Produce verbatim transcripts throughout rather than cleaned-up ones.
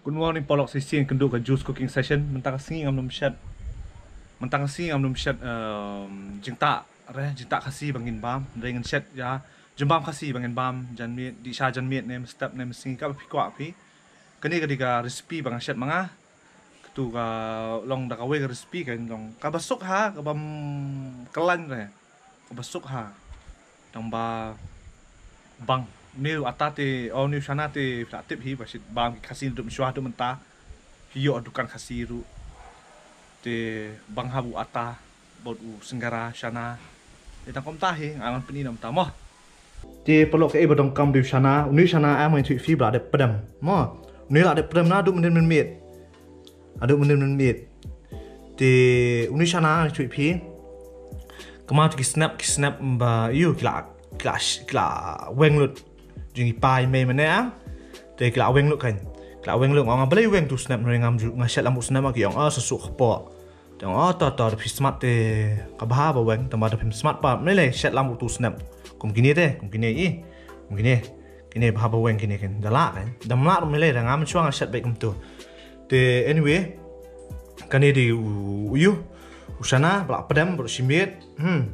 Good morning, paralok. Shisien kynduh ka Juice Cooking Session. Mynta ka sngi ngam nym shet. Mynta ka sngi ngam nym shet, em, jingtah re, jingtah Khasi ba ngin bam. Re ngin shet ïa jingbam Khasi ba ngin bam janmiet, dih sha janmiet ne mynstep ne mynsngi kaba phi kwah phi. Kane ka dei ka recipe ba nga shet ma nga. Katu ka long da kawei ka recipe ka long kaba suk ha, kaba, mm, kyllain re. Kaba suk ha. Tang ba bang. Une u ata te, oh, une u shana te, phi la tip hi, ba shit bam ki Khasi naduh mynshuwa haduh mynta. Phi ïoh ha dukan Khasi ruh. Te bang ha u ata, bad u singara, shana. Te tang kumta hi, nga ngan pyni na mynta mo. Te paralok, kaei ba donkam dei u shana, une u shana, ah, ma nga ïathuh ïa phi ba la dep pdem mo. Une la dep pdem naduh mynnin mynmiet. Haduh mynnin mynmiet. Te une u shana nga ïathuh ïa phi. Kumta ki snep, ki snep ba ïoh ki la, ki la, ki la weng lut. Jong i pa i mei mynne ah. Te ki la weng lut kan. Ki la weng lut, nga ong balei weng tu snep, ne ngam ju, nga shet lang bad u snep, ki ong ah, sa suk kpoh. Te ong ah, to to, da phi smat te kaba bha ba weng, tang ba da phim smat pat, mynne lei shet lang bad utu u snep. Kum kine te, kum kine i. Kum kine. Kine ba haba weng kine kan da lah kan. Da ym lah ruh mynlei, da nga mynshuwa nga shet beit kumtu. Te anyway, kane dei u, u ïu, u shana ba la pdem baroh shi miet. Hmm.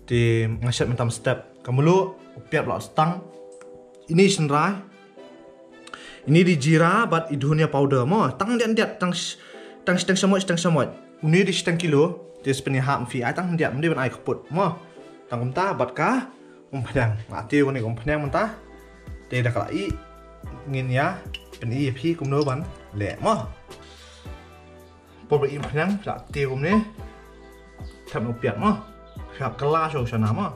Te nga shet mynta mynstep. Ka mluh, u piat ba la stang. Ine i shynrai. Ine i dei jira bad i dhania powder mo. Tang diat diat, tang sh-, tang shiteng shamoit, shiteng shamoit. Une i dei shiteng kilo. Te sa pynïahap ïa phi, ai tang diat, ym dei ban ai kput mo. Tang kumta bad ka umphniang. Nga tei ïa une ka umphniang mynta. Te da ka la ih, ngin ïa pyni ïa phi kumno ban leh mo. Por ba ih umphniang, phi la tei kumne. Thep noh u piat mo. Phi hap kylla shuh u shana mo.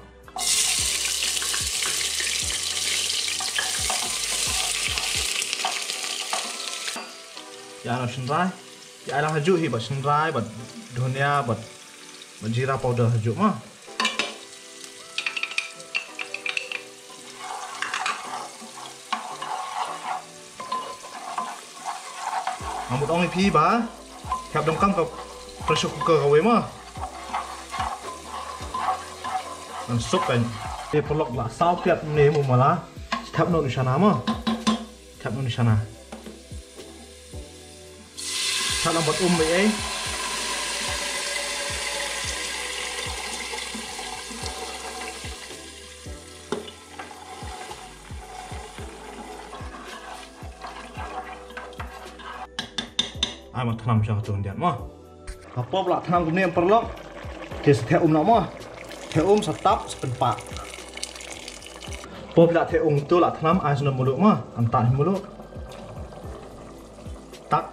Ïa noh shynrai. Ïa ai lang hajuh hi bad shynrai, bad dhania, bad, bad jira powder hajuh mo. Nga mut ong ïa phi ba, hap donkam ka pressure cooker kawei mo. Ngan suk kan. Te paralok, la saw piat ne mo mala. Thep noh u shana mo. Thep noh u shana. Thep noh bad um bad ei. Ai, ma thnam sha katu khyndiat mo. Hapoh ba la thnam kumne paralok. Te sa theh um noh mo. Theh um sa tap sa pynpah. Hapoh ba la theh um tu la thnam ai sa noh mluh mo. Am tah mluh. Tak.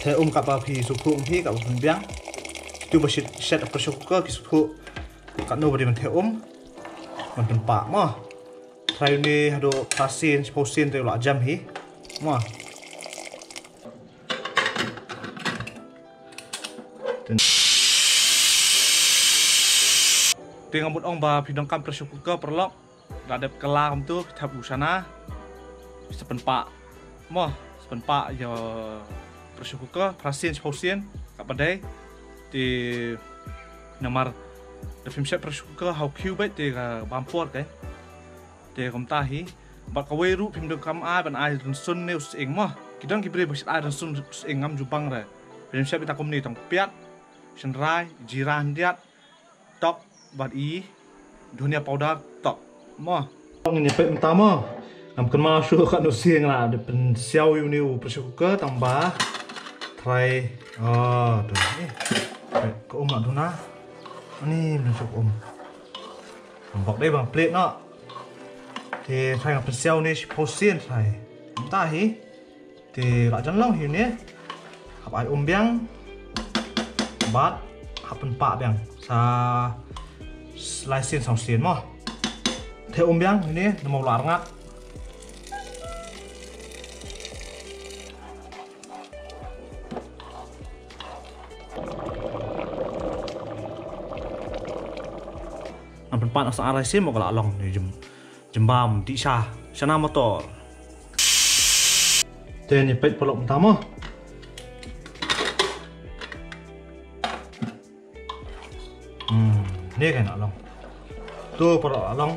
Theh um kaba phi sngewthuh phi kaba phin biang. Tu ba shet, shet pressure cooker ki sngewthuh. Katno ba dei ban theh um. Ban pynpah mo. Trai une haduh phra sien, shiphew sien te u la jam hi. Mo. Te nga mut ong ba phi donkam pressure cooker paralok. La dep kylla kumtu, phi thep u shana. Phi sa pynpah. Mo, sa pynpah ïa pressure cooker, phra sien, shiphew sien, kaba dei. Te namar da phim shet pressure cooker ha u khiew beit te ka bam por te. Te kumta hi, bad kawei ruh phim donkam ai ban ai rynsun ne u sying mo. Ki don ki briew ba shet ai rynsun sying ngam ju bang re. Phim shet beit ta kumne tang piat, shynrai, jira khyndiat, tok, bad i, dhania powder, tok. Mo. Ngin ïa peit mynta mo. Ngam kynmaw shuh katno sien nga la dep pynsiaw ïa une u pressure cooker tang ba. Trai. Oh, tu. Eh. Peit ka um la duna. Ani, mynta shuh ka um. Bok dei bang plate noh. Te trai nga pynsiaw ne shiphew sien trai. Mynta hi. Te la jan long hi ne. Hap ai um biang. Bad hap pynpah biang. Sa lai sien saw sien mo. Te um biang hi ne, namar u la rngat. Ngan pynpah na sa arai sim ka la long ne jem. Jembam, dih sha, shana motor. Te ne peit paralok mynta mo. Hmm, ne kan la long. Tu paralok la long.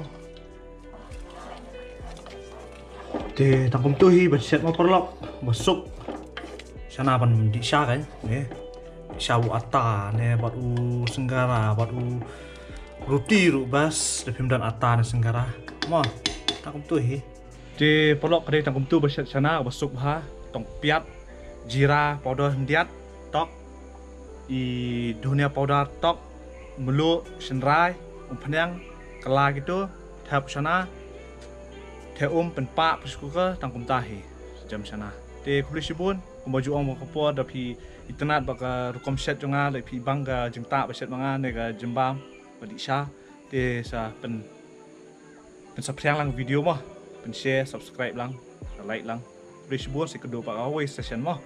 Te tang kumtu hi ban shet mo paralok, ba suk. Shana ban dih sha kan, ne. Sha u atta ne, bad u singara, bad u roti ruh bas, da phim don atta ne singara. Mo, tang kumtu hi. Te paralok ka dei tang kumtu ba shet shana, ba suk bha, tong piat, jira powder hyndiat, tok, i dhania powder tok, mluh, shynrai, umphniang, kylla kitu, thep shana, the um pynpah pressure cooker tang kumta hi, jem shana. Te khublei shibun, kumba ju ong ba ka por da phi itynnad ba ka rukom shet jong nga, da phi bang ka jingtah ba shet ma nga ne ka jingbam ba dih sha, te sa pyn pynsaphriang lang video mo, pynshare, subscribe lang, like lang. Khublei shibun, sa kynduh pat kawei session mo.